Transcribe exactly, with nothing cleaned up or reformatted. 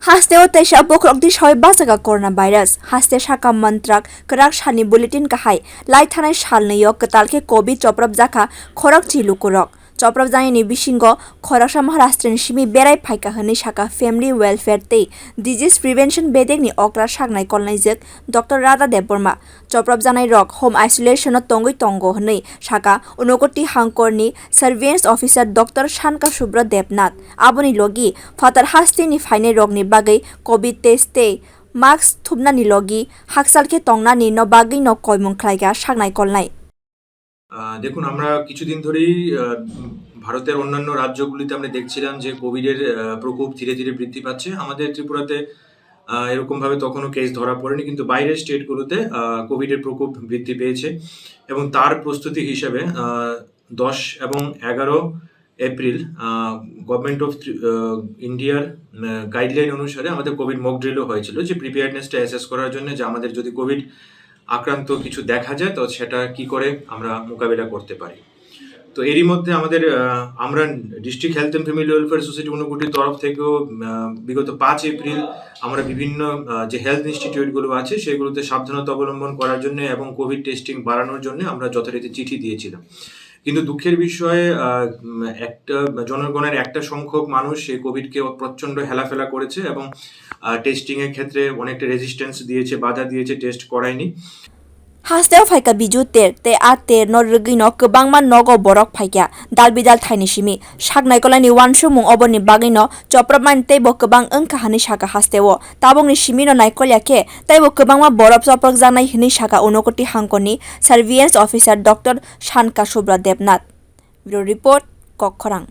Hasteo teisa bokhorok disawi bachakha coronavirus. Haste sakha mantrak kwrak salni bulletin kahai lai thanai salnwio kwtal khe covid choprop jakha khorokchi lukurok. Choprop janini bisingo khoroksa Maharashtrani simi berai phaikha hwnwi sakha Family Welfare tei Disease Prevention bedekni okra saknai kolnaijwk Doctor Radha Debbarma. Choprop janai rok home isolation o tongwi tongo hwnwi sakha Unakoti hangkorni Surveillance Officer Doctor Shankar Subra Debnath. Aboni logi phatar hasteni phainai rokni bagwi covid test tei mask thupnani logi hakchal khe tongnani no bagwi no koimung khlaikha saknai kolnai. আহ, দেখুন, আমরা কিছুদিন ধরেই আহ, ভারতের অন্যান্য রাজ্যগুলিতে আমরা দেখছিলাম যে কোভিডের আহ, প্রকোপ ধীরে ধীরে বৃদ্ধি পাচ্ছে। আমাদের ত্রিপুরাতে আহ, এরকমভাবে তখনও কেস ধরা পড়েনি, কিন্তু বাইরের স্টেটগুলোতে আহ, কোভিডের প্রকোপ বৃদ্ধি পেয়েছে। এবং তার প্রস্তুতি হিসাবে আহ, দশ এবং এগারো এপ্রিল গভর্নমেন্ট অফ ইন্ডিয়ার গাইডলাইন অনুসারে আমাদের কোভিড মক ড্রিলও হয়েছিল, যে প্রিপেয়ারনেসটা অ্যাসেস করার জন্য যে আমাদের যদি কোভিড আক্রান্ত কিছু দেখা যায়, তো সেটা কি করে আমরা মোকাবিলা করতে পারি। তো এরই মধ্যে আমাদের আহ, আমরা district health and family welfare society ঊনকোটির তরফ থেকেও আহ, বিগত পাঁচ এপ্রিল আমরা বিভিন্ন আহ, যে হেলথ ইনস্টিটিউটগুলো আছে, সেগুলোতে সাবধানতা অবলম্বন করার জন্য এবং কোভিড টেস্টিং বাড়ানোর জন্য আমরা যথারীতি চিঠি দিয়েছিলাম। কিন্তু দুঃখের বিষয়ে আহ, উম, একটা জনগণের একটা সংখ্যক মানুষ এই কোভিডকে প্রচণ্ড হেলাফেলা করেছে এবং টেস্টিংয়ের ক্ষেত্রে অনেকটা রেজিস্ট্যান্স দিয়েছে, বাধা দিয়েছে, টেস্ট করায়নি। Hasteo phaikha biju ter tei a ter no rwgwi no kwbangma nogo borok phaikha dal bidal thaini simi sak naikolani uansukmung oboni bagwi no chopropmani tei bo kwbang wngkha hwnwi sakha hasteo tabukni simi no naikolya khe tei bo kwbangma borok choprok jaknai hwnwi sakha Unakoti hangkorni Surveillance Officer Doctor Shankar Subra Debnath. Bureau Report, Kokkhorang.